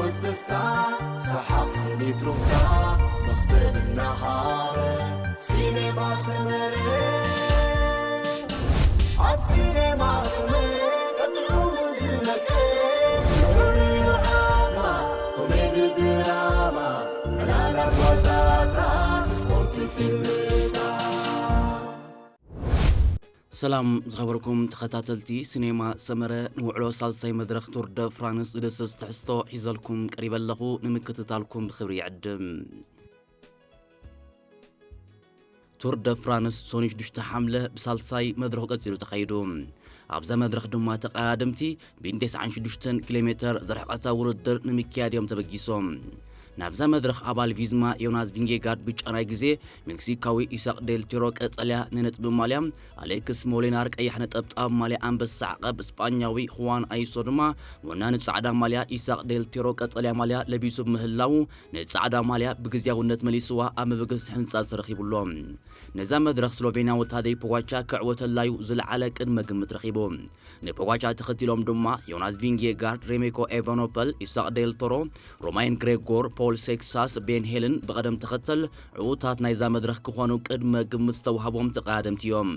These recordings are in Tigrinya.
ደስታ፣ ሰሓቕ፣ ስኒት፣ ሩፍታ፣ መኽሰብ እናሃረ፣ ሲኔማ ሰመረ። ኣብ ሲኔማ ሰመረ፣ ጥዑሙ ዝመቀረ፣ ፍሉይ ዓማ፣ ኮሜዲ ድራማ፣ ዕላላት ዋዛታት፣ ስፖርት ፊልምታት። ሰላም ዝኸበርኩም ተኸታተልቲ ሲኔማ ሰመረ፣ ንውዕሎ ሳልሳይ መድረኽ ቱር ደ ፍራንስ ዝድስስ ትሕዝቶ ሒዘልኩም ቀሪበ ኣለኹ። ንምክትታልኩም ብኽብሪ ይዕድም። ቱር ደ ፍራንስ ሶኒ ሽዱሽተ ሓምለ ብሳልሳይ መድረኹ ቀጺሉ ተኻይዱ። ኣብዛ መድረኽ ድማ ተቐዳደምቲ ብን ተስዓን ሽዱሽተን ኪሎ ሜተር ዝርሕቐታ ውድድር ንምክያድ እዮም ተበጊሶም። ናብዛ መድረኽ ኣባል ቪዝማ ዮናስ ቪንጌጋርድ ብጫ ናይ ግዜ ሜክሲካዊ ኢሳቅ ዴል ቴሮ ቀጠልያ ናይ ነጥቢ ማልያ፣ ኣሌክስ ሞሊናር ቀያሕ ነጠብጣብ ማልያ ኣንበሳ ዓቐብ ስጳኛዊ ሁዋን ኣይሶ ድማ ወናኒ ጻዕዳ ማልያ ኢሳቅ ዴል ቴሮ ቀጠልያ ማልያ ለቢሱ ብምህላዉ ንጻዕዳ ማልያ ብግዝያውነት መሊስዋ ኣብ መበገሲ ህንጻ ተረኺቡሎ። ነዛ መድረኽ ስሎቬንያዊ ታደይ ፖጋቻ ክዕወተላዩ ዝለዓለ ቅድመ ግምት ረኺቡ። ንፖጋቻ ተኸቲሎም ድማ ዮናስ ቪንጌጋርድ፣ ሬሜኮ ኤቫኖፐል፣ ኢሳቅ ዴል ቶሮ፣ ሮማይን ግሬጎር፣ ፖል ሴክሳስ፣ ቤን ሄልን ብቐደም ተኸተል ዕዉታት ናይዛ መድረኽ ክኾኑ ቅድመ ግምት ዝተዋህቦም ተቐዳደምቲ እዮም።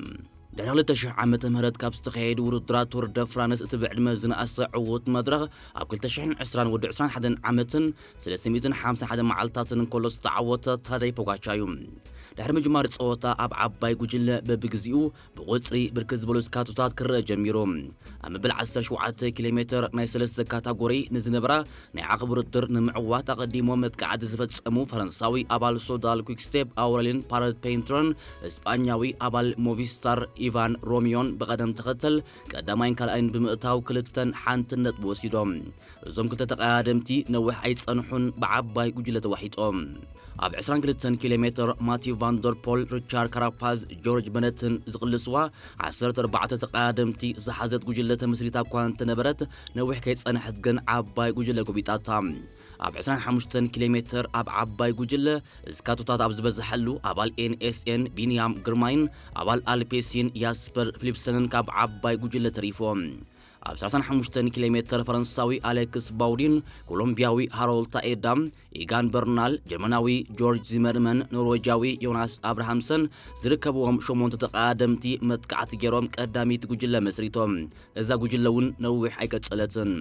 ድሕሪ ክልተ ሽሕ ዓመተ ምህረት ካብ ዝተኻየዱ ውድድራት ቱር ደ ፍራንስ እቲ ብዕድመ ዝነኣሰ ዕዉት መድረኽ ኣብ ክልተ ሽሕን ዕስራን ወዲ ዕስራን ሓደን ዓመትን ሰለስተ ሚእትን ሓምሳን ሓደን መዓልታትን እንከሎ ዝተዓወተ ታደይ ፖጋቻ እዩ። ድሕሪ ምጅማር ጸወታ ኣብ ዓባይ ጉጅለ በብግዜኡ ብቑጽሪ ብርክት ዝበሉ ስካቶታት ክረአ ጀሚሩ። ኣብ መበል ዓሰርተ ሸውዓተ ኪሎ ሜተር ናይ ሰለስተ ካታጎሪ ንዝነበራ ናይ ዓቕብ ውድድር ንምዕዋት ኣቐዲሞም መጥቃዕቲ ዝፈጸሙ ፈረንሳዊ ኣባል ሶዳል ኩክስቴፕ ኣውረሊን ፓረት ፔንትረን፣ እስጳኛዊ ኣባል ሞቪስታር ኢቫን ሮሚዮን ብቐደም ተኸተል ቀዳማይን ካልኣይን ብምእታው ክልተን ሓንትን ነጥቢ ወሲዶም። እዞም ክልተ ተቐዳደምቲ ነዊሕ ኣይጸንሑን ብዓባይ ጉጅለ ተዋሒጦም። ኣብ ዕስራን ክልተን ኪሎ ሜተር ማቲው ቫንደርፖል፣ ሪቻርድ ካራፓዝ፣ ጆርጅ በነትን ዝቕልስዋ ዓሰርተ ኣርባዕተ ተቐዳደምቲ ዝሓዘት ጉጅለ ተመስሪታ እኳ እንተነበረት፣ ነዊሕ ከይጸንሐት ግን ዓባይ ጉጅለ ጎቢጣታ። ኣብ ዕስራን ሓሙሽተን ኪሎ ሜተር ኣብ ዓባይ ጉጅለ ስካቶታት ኣብ ዝበዝሓሉ ኣባል ኤን ኤስ ኤን ቢንያም ግርማይን ኣባል ኣልፔሲን ያስፐር ፊሊፕሰንን ካብ ዓባይ ጉጅለ ተሪፎም። ኣብ ሰላሳን ሓሙሽተን ኪሎ ሜተር ፈረንሳዊ ኣሌክስ ባውዲን፣ ኮሎምቢያዊ ሃሮልድ ታኤዳ፣ ኢጋን በርናል፣ ጀርመናዊ ጆርጅ ዚመርመን፣ ኖርዌጃዊ ዮናስ ኣብርሃምሰን ዝርከብዎም ሸሞንተ ተቐዳደምቲ መጥቃዕቲ ገይሮም ቀዳሚት ጉጅለ መስሪቶም። እዛ ጉጅለ እውን ነዊሕ ኣይቀጸለትን።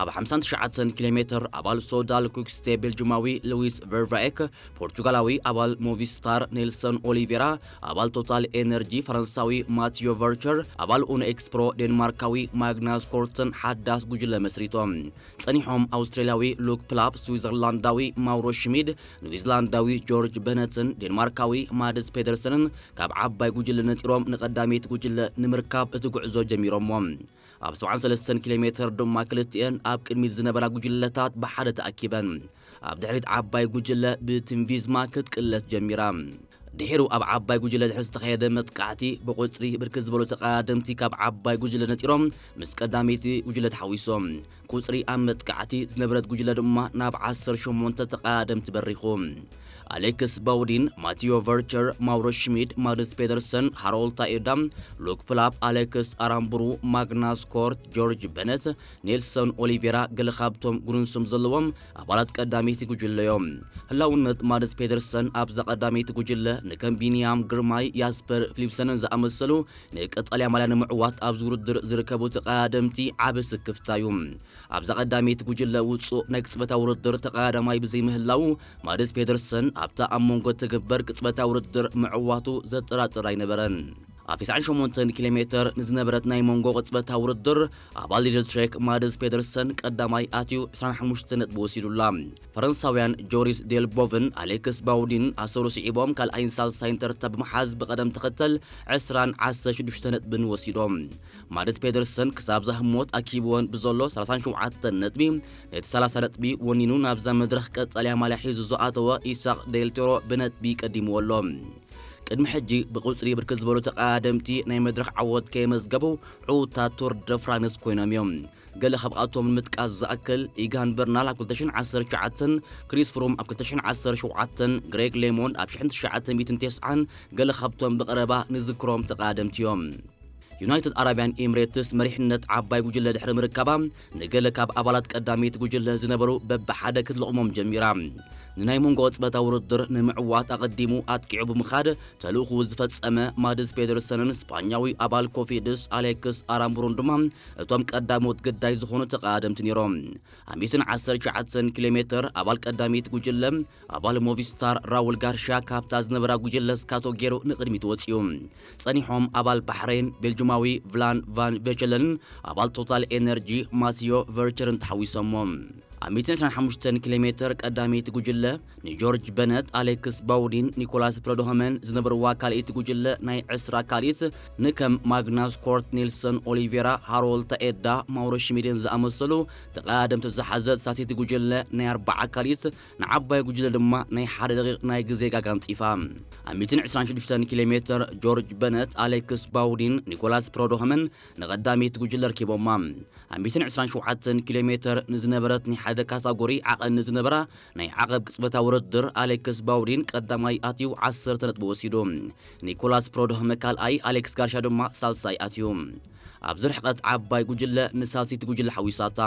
ኣብ ሓምሳን ትሽዓተን ኪሎ ሜተር ኣባል ሶዳል ኩክስቴ ቤልጅማዊ ሉዊስ ቨርቫኤክ፣ ፖርቹጋላዊ ኣባል ሞቪስታር ኔልሰን ኦሊቬራ፣ ኣባል ቶታል ኤነርጂ ፈረንሳዊ ማቲዮ ቨርቸር፣ ኣባል ኡኖ ኤክስፕሮ ዴንማርካዊ ማግናስ ኮርትን ሓዳስ ጉጅለ መስሪቶም። ጸኒሖም ኣውስትራልያዊ ሉክ ፕላፕ፣ ስዊዘርላንዳዊ ማውሮ ሽሚድ፣ ኒውዚላንዳዊ ጆርጅ በነትን ዴንማርካዊ ማድስ ፔደርሰንን ካብ ዓባይ ጉጅለ ነጢሮም ንቐዳመይቲ ጉጅለ ንምርካብ እቲ ጉዕዞ ጀሚሮሞ። ኣብ ሰብዓን ሰለስተን ኪሎ ሜተር ድማ ክልቲኤን ኣብ ቅድሚት ዝነበራ ጉጅለታት ብሓደ ተኣኪበን። ኣብ ድሕሪት ዓባይ ጉጅለ ብቲም ቪዝማ ክትቅለስ ጀሚራ። ድሒሩ ኣብ ዓባይ ጉጅለ ድሕሪ ዝተኻየደ መጥቃዕቲ ብቁጽሪ ብርክት ዝበሉ ተቐዳደምቲ ካብ ዓባይ ጉጅለ ነጢሮም ምስ ቀዳመይቲ ጉጅለ ተሓዊሶም። ቁጽሪ ኣብ መጥቃዕቲ ዝነበረት ጉጅለ ድማ ናብ ዓሰርተ ሸሞንተ ተቐዳደምቲ በሪኹ። ኣሌክስ ባውዲን፣ ማቲዮ ቨርቸር፣ ማውሮ ሽሚድ፣ ማግነስ ፔደርሰን፣ ሃሮልድ ታኤዳ፣ ሉክ ፕላፕ፣ ኣሌክስ ኣራምቡሩ፣ ማግናስ ኮርት፣ ጆርጅ በነት፣ ኔልሰን ኦሊቬራ ገለ ካብቶም ጉርንሶም ዘለዎም ኣባላት ቀዳመይቲ ጉጅለ እዮም። ህላውነት ማግነስ ፔደርሰን ኣብዛ ቀዳመይቲ ጉጅለ ንከም ቢንያም ግርማይ፣ ያስፐር ፊሊፕሰንን ዝኣመሰሉ ንቀጠልያ ማልያ ንምዕዋት ኣብዚ ውድድር ዝርከቡ ተቐዳደምቲ ዓቢ ስክፍታ እዩ። ኣብዛ ቀዳመይቲ ጉጅለ ውጹእ ናይ ቅጽበታዊ ውድድር ተቐዳዳማይ ብዘይምህላዉ፣ ማድስ ፔደርሰን ኣብታ ኣብ መንጎ ትግበር ቅጽበታዊ ውድድር ምዕዋቱ ዘጠራጥር ኣይነበረን። ኣብ ተስዓን ሸሞንተን ኪሎ ሜተር ንዝነበረት ናይ መንጎ ቅጽበታዊ ውድድር፣ ኣባል ሊድል ትሬክ ማድስ ፔደርሰን ቀዳማይ ኣትዩ ዕስራን ሓሙሽተ ነጥቢ ወሲዱላ። ፈረንሳውያን ጆሪስ ዴልቦቭን ኣሌክስ ባውዲን ኣሰሩ ስዒቦም ካልኣይን ሳልሳይን ተርታ ብምሓዝ ብቐደም ተኸተል ዕስራን ዓሰርተ ሽዱሽተ ነጥብን ወሲዶም። ማድስ ፔደርሰን ክሳብ ዛህሞት ኣኪብወን ብዘሎ ሰላሳን ሸውዓተን ነጥቢ፣ ነቲ ሰላሳ ነጥቢ ወኒኑ ናብዛ መድረኽ ቀጠልያ ማልያ ሒዙ ዝኣተወ ኢሳቕ ዴልቴሮ ብነጥቢ ቀዲምዎ ኣሎ። ቅድሚ ሕጂ ብቁጽሪ ብርክት ዝበሉ ተቐዳደምቲ ናይ መድረኽ ዓወት ከየመዝገቡ ዕዉታት ቱር ደ ፍራንስ ኮይኖም እዮም። ገለ ካብኣቶም ንምጥቃስ ዝኣክል፣ ኢጋን በርናል ኣብ ክልተ ሽሕን ዓሰርተ ትሽዓተን፣ ክሪስ ፍሩም ኣብ ክልተ ሽሕን ዓሰርተ ሸውዓተን፣ ግሬግ ሌሞንድ ኣብ ሽሕን ትሽዓተ ሚእትን ተስዓን ገለ ካብቶም ብቐረባ ንዝክሮም ተቐዳደምቲ እዮም። ዩናይትድ ኣረብያን ኤምሬትስ መሪሕነት ዓባይ ጉጅለ ድሕሪ ምርካባ፣ ንገለ ካብ ኣባላት ቀዳመይቲ ጉጅለ ዝነበሩ በብሓደ ክትልቕሞም ጀሚራ። ንናይ መንጎ ጽበታ ውድድር ንምዕዋት ኣቐዲሙ ኣጥቂዑ ብምኻድ ተልእኹ ዝፈጸመ ማድስ ፔደርሰንን ስፓኛዊ ኣባል ኮፊድስ ኣሌክስ ኣራምቡሩን ድማ እቶም ቀዳሞት ግዳይ ዝኾኑ ተቐዳደምቲ ነይሮም። ኣብ ሚእትን ዓሰርተ ትሽዓተን ኪሎ ሜትር ኣባል ቀዳመይቲ ጉጅለ ኣባል ሞቪስታር ራውል ጋርሻ ካብታ ዝነበራ ጉጅለ ስካቶ ገይሩ ንቕድሚት ወጺኡ። ጸኒሖም ኣባል ባሕሬን ቤልጁማዊ ቭላን ቫን ቬቸለንን ኣባል ቶታል ኤነርጂ ማቲዮ ቨርቸርን ተሓዊሶሞ። ኣብ ሚእትን ዕስራን ሓሙሽተን ኪሎ ሜትር ቀዳመይቲ ጉጅለ ንጆርጅ በነት፣ ኣሌክስ ባውዲን፣ ኒኮላስ ፕረዶሆመን ዝነበርዋ ካልኣይቲ ጉጅለ ናይ ዕስራ ካልኢት ንከም ማግናስ ኮርት ኒልሰን ኦሊቬራ፣ ሃሮል ታኤዳ፣ ማውሮ ሽሚድን ዝኣመሰሉ ተቐዳደምቲ ዝሓዘት ሳልሰይቲ ጉጅለ ናይ ኣርባዓ ካልኢት ንዓባይ ጉጅለ ድማ ናይ ሓደ ደቂቕ ናይ ግዜ ጋጋ ኣንጺፋ። ኣብ ሚእትን ዕስራን ሽዱሽተን ኪሎ ሜትር ጆርጅ በነት፣ ኣሌክስ ባውዲን፣ ኒኮላስ ፕሮዶሆመን ንቐዳመይቲ ጉጅለ ኣርኪቦማ። ኣብ ሚእትን ዕስራን ሸውዓተን ኪሎ ሜትር ንዝነበረት ናይ ሓደ ካታጎሪ ዓቐን ንዝነበራ ናይ ዓቐብ ቅጽበታዊ ውድድር ኣሌክስ ባውዲን ቀዳማይ ኣትዩ ዓሰርተ ነጥቢ ወሲዱ። ኒኮላስ ፕሮዶሆመ ካልኣይ፣ ኣሌክስ ጋርሻ ድማ ሳልሳይ ኣትዩ። ኣብዚ ርሕቀት ዓባይ ጉጅለ ንሳልሰይቲ ጉጅለ ሓዊሳታ።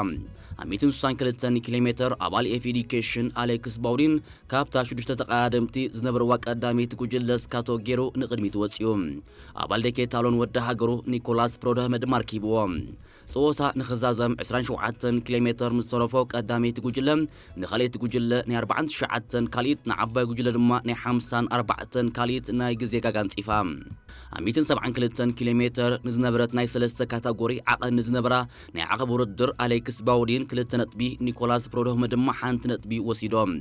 ኣብ ሚእትን ስሳን ክልተን ኪሎ ሜትር ኣባል ኤፍ ኤዲኬሽን ኣሌክስ ባውዲን ካብታ ሽዱሽተ ተቐዳደምቲ ዝነበርዋ ቀዳመይቲ ጉጅለ ስካቶ ገይሩ ንቕድሚት ወጺኡ። ኣባል ደኬታሎን ወዲ ሃገሩ ኒኮላስ ፕሮዶሆመ ድማ ኣርኪብዎ። ጸወታ ንኽዛዘም ዕስራን ሸውዓተን ኪሎ ሜትር ምስ ተረፎ ቀዳመይቲ ጉጅለ ንኻልኣይቲ ጉጅለ ናይ ኣርባዓን ትሽዓተን ካልኢት፣ ንዓባይ ጉጅለ ድማ ናይ ሓምሳን ኣርባዕተን ካልኢት ናይ ግዜ ጋጋ ኣንጺፋ። ኣብ ሚእትን ሰብዓን ክልተን ኪሎ ሜትር ንዝነበረት ናይ ሰለስተ ካታጎሪ ዓቐን ንዝነበራ ናይ ዓቐብ ውድድር ኣሌክስ ባውዲን ክልተ ነጥቢ፣ ኒኮላስ ፕሮዶሆመ ድማ ሓንቲ ነጥቢ ወሲዶም።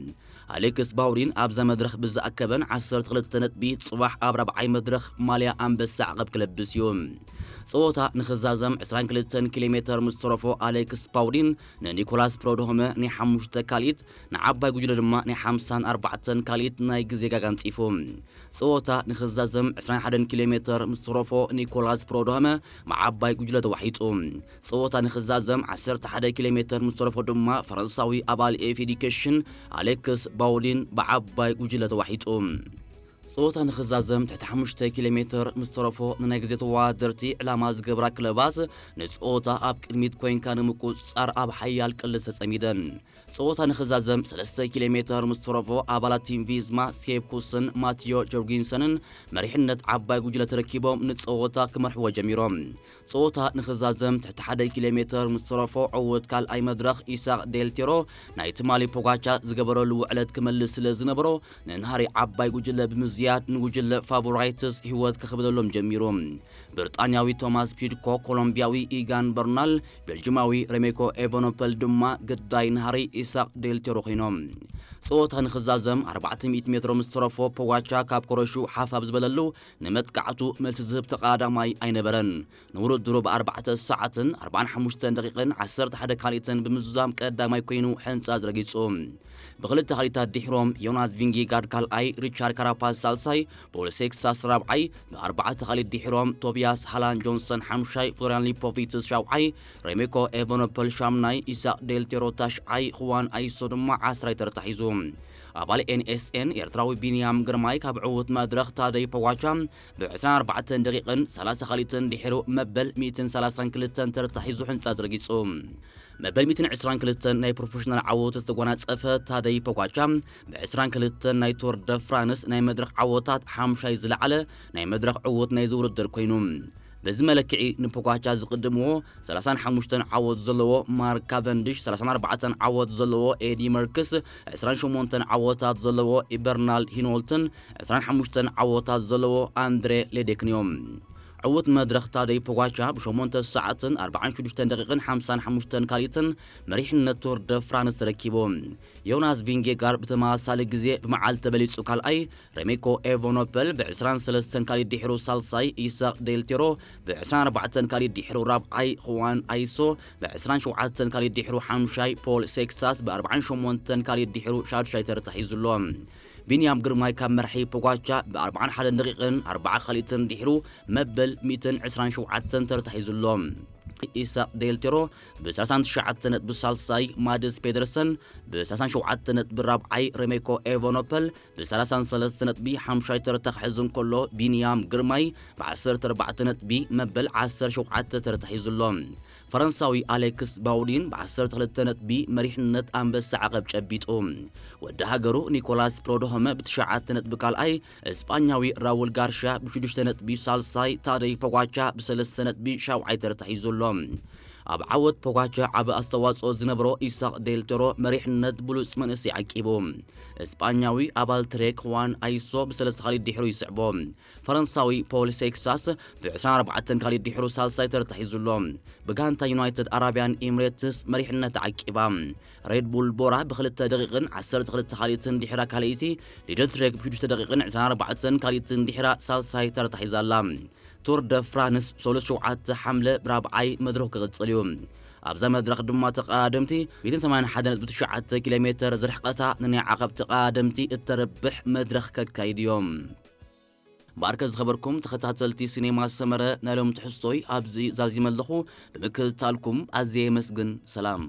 ኣሌክስ ባውዲን ኣብዛ መድረኽ ብዝኣከበን ዓሰርተ ክልተ ነጥቢ ጽባሕ ኣብ ራብዓይ መድረኽ ማልያ ኣንበሳ ዓቐብ ክለብስ እዩ። ጸወታ ንኽዛዘም ዕስራን ክልተን ኪሎ ሜትር ምስ ተረፎ ኣሌክስ ባውዲን ንኒኮላስ ፕሮዶሆመ ናይ ሓሙሽተ ካልኢት፣ ንዓባይ ጉጅለ ድማ ናይ ሓምሳን ኣርባዕተን ካልኢት ናይ ግዜ ጋጋ ኣንጺፉ። ጸወታ ንኽዛዘም ዕስራን ሓደን ኪሎ ሜትር ምስ ተረፎ ኒኮላስ ፕሮዶሆመ ብዓባይ ጉጅለ ተዋሒጡ። ጸወታ ንኽዛዘም ዓሰርተ ሓደ ኪሎ ሜትር ምስ ተረፎ ድማ ፈረንሳዊ ኣባል ኤፍ ኤዲኬሽን ኣሌክስ ባውዲን ብዓባይ ጉጅለ ተዋሒጡ። ጸወታ ንኽዛዘም ትሕቲ ሓሙሽተ ኪሎ ሜትር ምስ ተረፎ ንናይ ግዜ ተወዳደርቲ ዕላማ ዝገብራ ክለባት ንጸወታ ኣብ ቅድሚት ኮይንካ ንምቁጽጻር ኣብ ሓያል ቅልስ ተጸሚደን። ጸወታ ንኽዛዘም ሰለስተ ኪሎ ሜትር ምስ ተረፎ ኣባላት ቲም ቪዝማ፣ ሴፕ ኩስን ማቲዮ ጆርጊንሰንን መሪሕነት ዓባይ ጉጅለ ተረኪቦም ንጸወታ ክመርሕዎ ጀሚሮም። ጸወታ ንኽዛዘም ትሕቲ ሓደ ኪሎ ሜትር ምስ ተረፎ ዕዉት ካልኣይ መድረኽ ኢሳቕ ዴልቴሮ ናይ ትማሊ ፖጋቻ ዝገበረሉ ውዕለት ክመልስ ስለ ዝነበሮ ንናህሪ ዓባይ ጉጅለ ብምዝያድ ንጉጅለ ፋቮራይትስ ህይወት ከኽብደሎም ጀሚሩ። ብሪጣንያዊ ቶማስ ፒድኮ፣ ኮሎምቢያዊ ኢጋን በርናል፣ ቤልጅማዊ ሬሜኮ ኤቨኖፐል ድማ ግዳይ ናህሪ ኢሳቅ ዴልቴሮ ኮይኖም። ጸወታ ንኽዛዘም ኣርባዕተ ሚእቲ ሜትሮ ምስ ተረፎ ፖጋቻ ካብ ኮረሹ ሓፍ ኣብ ዝበለሉ ንመጥቃዕቱ መልሲ ዝህብ ተቐዳዳማይ ኣይነበረን። ንውድድሩ ብኣርባዕተ ሰዓትን ኣርባዓን ሓሙሽተን ደቂቕን ዓሰርተ ሓደ ካልኢትን ብምዝዛም ቀዳማይ ኮይኑ ሕንጻ ዝረጊጹ። ብኽልተ ካልኢታት ድሒሮም ዮናስ ቪንጌጋርድ ካልኣይ፣ ሪቻርድ ካራፓስ ሳልሳይ፣ ፖል ሴክሳስ ራብዓይ፣ ብኣርባዕተ ካልኢት ድሒሮም ቶቢያስ ሃላን ጆንሰን ሓምሻይ፣ ፍሎሪያን ሊፖቪትስ ሻውዓይ፣ ሬሜኮ ኤቨኖፐል ሻምናይ፣ ኢሳቅ ዴልቴሮ ታሽዓይ፣ ኹዋን ኣይሶ ድማ ዓስራይ ተርታ ሒዙ። ኣባል ኤንኤስኤን ኤርትራዊ ቢንያም ግርማይ ካብ ዕዉት መድረኽ ታደይ ፖጋቻ ብ ዕስራን ኣርባዕተን ደቂቕን ሰላሳ ካልኢትን ድሒሩ መበል ሚእትን ሰላሳን ክልተን ተርታ ሒዙ ሕንጻ ዝረጊጹ። መበል ሚእትን ዕስራን ክልተን ናይ ፕሮፌሽናል ዓወት ዝተጎናጸፈ ታደይ ፖጋቻ ብ ዕስራን ክልተን ናይ ቱር ደ ፍራንስ ናይ መድረኽ ዓወታት ሓምሻይ ዝለዓለ ናይ መድረኽ ዕዉት ናይዚ ውድድር ኮይኑ። በዚ መለክዒ ንፖጋቻ ዝቕድምዎ ሰላሳን ሓሙሽተን ዓወት ዘለዎ ማርክ ካቨንዲሽ፣ ሰላሳን ኣርባዕተን ዓወት ዘለዎ ኤዲ መርክስ፣ ዕስራን ሸሞንተን ዓወታት ዘለዎ በርናልድ ሂኖልትን ዕስራን ሓሙሽተን ዓወታት ዘለዎ ኣንድሬ ሌዴክን እዮም። ዕዉት መድረኽ ታደይ ፖጋቻ ብሸሞንተ ሰዓትን ኣርባዓን ሽዱሽተን ደቂቕን ሓምሳን ሓሙሽተን ካልኢትን መሪሕነት ቱር ደ ፍራንስ ተረኪቡ። ዮናስ ቪንጌጋር ብተመሳሳሊ ግዜ ብመዓልቲ ተበሊጹ ካልኣይ፣ ሬሜኮ ኤቨኖፐል ብ ዕስራን ሰለስተን ካልኢት ድሒሩ ሳልሳይ፣ ኢሳቅ ዴልቴሮ ብ ዕስራን ኣርባዕተን ካልኢት ድሒሩ ራብዓይ፣ ኹዋን ኣይሶ ብ ዕስራን ሸውዓተን ካልኢት ድሒሩ ሓምሻይ፣ ፖል ሴክሳስ ብ ኣርባዓን ሸሞንተን ካልኢት ድሒሩ ሻድሻይ ተርታ ሒዙ ኣሎ። ቢንያም ግርማይ ካብ መርሒ ፖጋቻ ብ ኣርባዓን ሓደን ደቂቕን ኣርባዓ ካልኢትን ድሒሩ መበል ሚእትን ዕስራን ሸውዓተን ተርታ ሒዙ ኣሎ። ኢሳቅ ዴልቴሮ ብ39 ነጥቢ ሳልሳይ፣ ማድስ ፔደርሰን ብ37 ነጥቢ ራብዓይ፣ ሬሜኮ ኤቨኖፐል ብ33 ነጥቢ ሓምሻይ ተርታ ክሕዝ እንከሎ፣ ቢንያም ግርማይ ብ14 ነጥቢ መበል 17 ተርታ ሒዙ ኣሎ። ፈረንሳዊ ኣሌክስ ባውዲን ብ12 ነጥቢ መሪሕነት ኣንበሳ ዓቐብ ጨቢጡ። ወዲ ሃገሩ ኒኮላስ ፕሮዶሆመ ብ9 ነጥቢ ካልኣይ፣ እስጳኛዊ ራውል ጋርሻ ብ6 ነጥቢ ሳልሳይ፣ ታደይ ፖጋቻ ብ3 ነጥቢ ሻውዓይ ተርታ ሒዙ ኣሎ። ኣብ ዓወት ፖጋቻ ዓቢ ኣስተዋጽኦ ዝነበሮ ኢሳቅ ዴልቴሮ መሪሕነት ብሉጽ መንእሰይ ዓቂቡ። እስጳኛዊ ኣባል ትሬክ ዋን ኣይሶ ብሰለስተ ካልኢት ድሕሩ ይስዕቦ። ፈረንሳዊ ፖል ሴክሳስ ብ24 ካልኢት ድሕሩ ሳልሳይ ተርታ ሒዙ ኣሎ። ብጋንታ ዩናይትድ ኣራብያን ኤምሬትስ መሪሕነት ዓቂባ። ሬድ ቡል ቦራ ብክልተ ደቂቕን 12 ካልኢትን ድሕራ ካልኢቲ፣ ሊድል ትሬክ ብ6 ደቂቕን 24 ካልኢትን ድሕራ ሳልሳይ ተርታ ሒዛ ኣላ። ቱር ደ ፍራንስ ሰሉስ 7 ሓምለ ብራብዓይ መድረኽ ክቕጽል እዩ። ኣብዛ መድረኽ ድማ ተቐዳደምቲ 181.9 ኪሎ ሜትር ዝርሕቀታ ንናይ ዓቐብ ተቐዳደምቲ እተርብሕ መድረኽ ከካይድ እዮም። ባርከ ዝኸበርኩም ተኸታተልቲ ሲኔማ ሰመረ፣ ናይ ሎም ትሕዝቶይ ኣብዚ ዛዚመ ኣለኹ። ብምክትታልኩም ኣዝየ የመስግን። ሰላም።